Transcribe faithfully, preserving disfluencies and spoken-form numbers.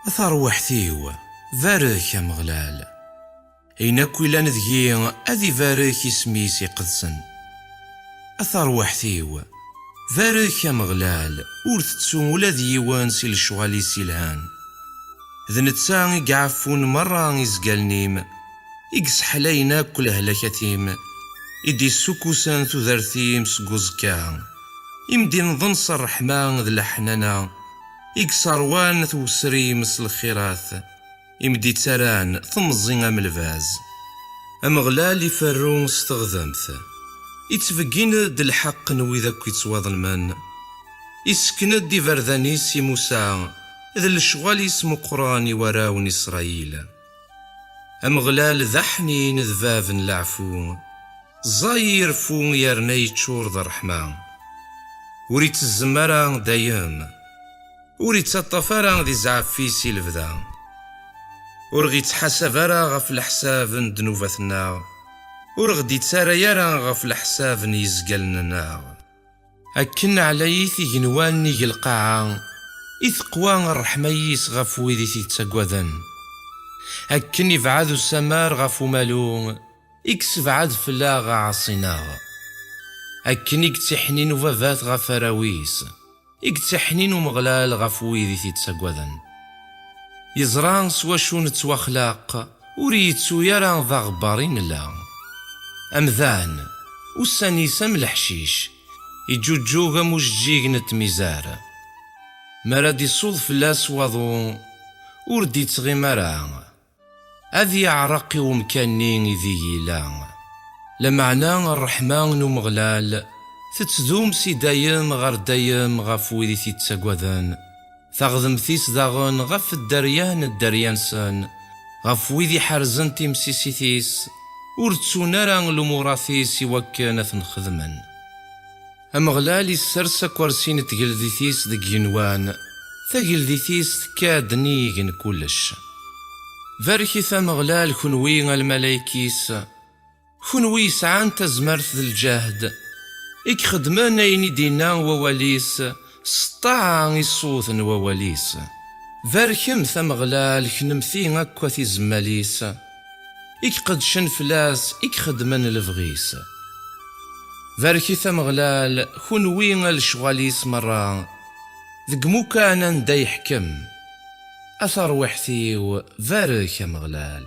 A tarwiḥt-iw, barek Ameɣlal. Ayen akk ilan deg-i ad ibarek isem-is iqedsen. A tarwiḥt-iw, barek Ameɣlal, ur tettu ula d yiwen si lecɣal-is ilhan. D netta i iɛeffun merra izgalen-im, i yesseḥlayen akk lehlakat-im, i d-issukkusen tudert-im seg uẓekka, i m-d-inḍen s ṛṛeḥma d leḥnana, i yesserwan tewser-im s lxirat, i m-d-ittarran temẓi am lbaz. Ameɣlal iferru s teɣdemt, ittbeggin-d lḥeqq n wid akk ittwaḍelmen, issken-d iberdan-is i Musa, d lecɣal-is meqqren i warraw n Isṛayil. Ameɣlal d aḥnin, d bab n leɛfu, ẓẓay ireffu yerna yeččur d ṛṛeḥma. Ur ittezzem ara dayem, ur ittaṭṭaf ara di zzɛaf-is i lebda. Ur ɣ-ittḥasab ara ɣef leḥsab n ddnubat-nneɣ, ur ɣ-d-ittarra ara ɣef leḥsab n yizgalen-nneɣ. Akken ɛlayit igenwan nnig lqaɛa, i teqwa ṛṛeḥma-is ɣef wid i t-ittaggaden. Akken ibɛed usamar ɣef umalu, i yessebɛed fell-aɣ aɛaṣi-nneɣ. Akken i yettiḥnin ubabat ɣef arraw-is, i yettiḥnin Umeɣlal ɣef wid i t-ittaggaden. Yeẓra s wacu nettwaxlaq, ur yettu ara d aɣebbar i nella. Amdan, ussan-is am leḥcic, iǧuǧǧug am ujeǧǧig n tmizar. Mi ara d-isuḍ fell-as waḍu, ur d-ittɣim ara. Ad yeɛreq i umkan-nni ideg yella. Lameɛna ṛṛeḥma n Umeɣlal tettdum si dayem ɣer dayem ɣef wid i t-ittaggaden. Taɣdemt-is daɣen ɣef dderya n dderya-nsen, ɣef wid iḥerzen timsisit-is, ur ttun ara lumuṛat-is i wakken ad ten-xedmen. Ameɣlal issers akersi n tgeldit-is deg igenwan, tageldit-is tekka-d nnig n kullec. Barket Ameɣlal, kenwi a lmalayek-is, kenwi yesɛan tazmert d lǧehd, i ixeddmen ayen i d-inna wawal-is s ṭṭaɛa i ṣṣut n wawal-is. Barkemt Ameɣlal, kennemti akk a tizemmal-is, i iqeddcen fell-as, i ixeddmen lebɣi-s. Barket Ameɣlal, kunwi a lecɣal-is merra, deg imukan anda yeḥkem. A tarwiḥt-iw, barek Ameɣlal.